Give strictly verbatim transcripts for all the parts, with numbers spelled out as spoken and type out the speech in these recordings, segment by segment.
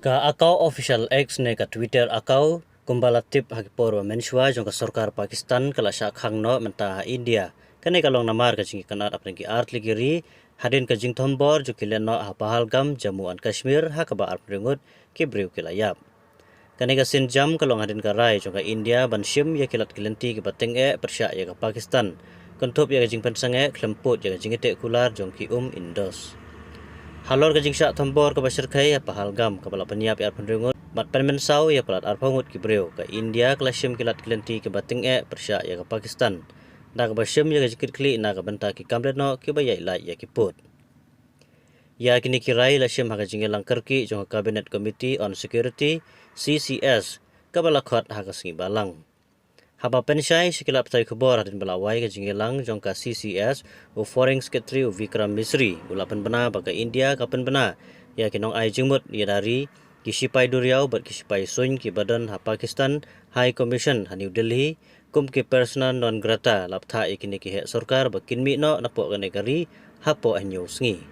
Ka account official X ne ka Twitter account, kumba la tip ha ki por ba mynshuwa jong ka sorkar Pakistan, ka la shah khang noh mynta ha India. Kane ka long namar ka jingïakynad hapdeng ki artylli ki ri, hadien ka jingthombor jong ki lehnoh ha Pahalgam, Jammu and Kashmir, ha kaba arphew ngut ki briew ki la ïap. Kane ka sienjam ka long hadien ka rai jong ka India ban shim ïa ki lad ki lynti kiba tyngeh pyrshah ïa ka Pakistan, kynthup ïa ka jingpynsangeh khlem pud ïa ka jingïateh kular jong ki um Indus. Halor ka jingshah thombor kaba shyrkhei ha Pahalgam, kaba la pynïap ïa arphew ngut bad pynmynsaw ïa palat arphew ngut ki briew, ka India ka la shim ki lad ki lynti kiba tyngeh pyrshah ïa ka Pakistan, da kaba shim ïa ka jingkitkhlieh na ka bynta ki kam lehnoh kiba ïaid lait ïa ki pud. Ïa kine ki rai la shim ha ka jingïalang kyrkieh jong ka Cabinet Committee on Security, C C S, kaba la khot ha ka Sngi Balang. Haba pynshai sha ki lad pathai khubor hadien ba la wai ka jingïalang jong ka C C S, u Foreign Secretary u Vikram Misri u la pynbna ba ka India ka pynbna ïa ki nongai jingmut ïada ri, ki shipai duriaw bad ki shipai suiñ kiba don ha Pakistan High Commission ha New Delhi kum ki persona non grata, la bthah ïa kine ki heh sorkar ba kin mih noh napoh kane ka ri hapoh hynñiew sngi.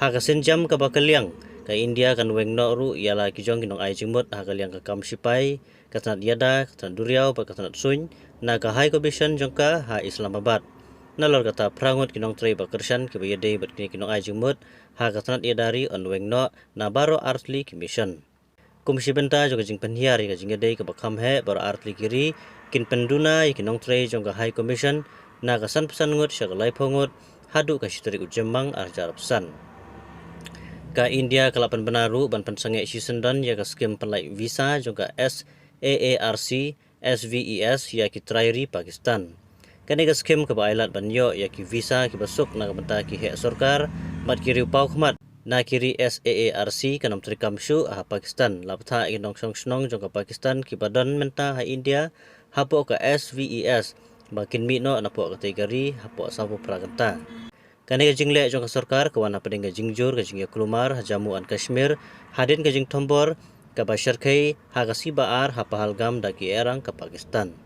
Ha ka sienjam kaba kylliang, ka India kan weng noh ruh ïa la ki jong ki nongai jingmut ha ka liang ka kam shipai, ka tnat ïada, ka tnat duriaw bad ka tnat suiñ na ka High Commission jong ka ha Islamabad. Nalor kata, phra ngut ki nongtrei ba kyrshan kiba ïadei bad kine ki nongai jingmut ha ka tnat ïada ri yn weng noh na baroh artylli ki mission. Kum shi bynta jong ka jingpynhiar ïa ka jingïadei kaba kham heh, baroh artylli ki ri kin pynduna ïa ki nongtrei jong ka High Commission na ka sanphew san ngut sha ka laiphew ngut, haduh ka shi tarik u Jymmang arhajar arphew san. Ka India ka la pynbna ruh ban pynsangeh shisyndon ïa ka skim pynlait visa jong ka S A A R C, S V E S ïa ki trai ri Pakistan. Kane ka skim kaba ailad ban ïoh ïa ki visa kiba suk na ka bynta ki heh sorkar bad ki riewpawkhmat na ki ri S A A R C kan ym treikam shuh ha Pakistan, la bthah ïa ki nongshong shnong jong ka Pakistan kiba don mynta ha India hapoh ka S V E S ba kin mih noh napoh katei ka ri hapoh sawphew phra kynta. Kane ka jingleh jong ka sorkar ka wan hapdeng ka jingjur ka jingïakulmar ha Jammu and Kashmir hadien ka jingthombor kaba shyrkhei ha ka sngi ba ar ha Pahalgam da ki airang ka Pakistan.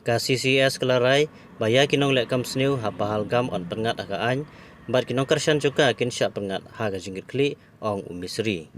Ka C C S ka la rai ba ïa ki nongleh kam sniew ha Pahalgam yn pynngat ha ka aiñ bad ki nongkyrshan jong ka kin shah pynngat ha ka jingkitkhlieh, ong u Misri.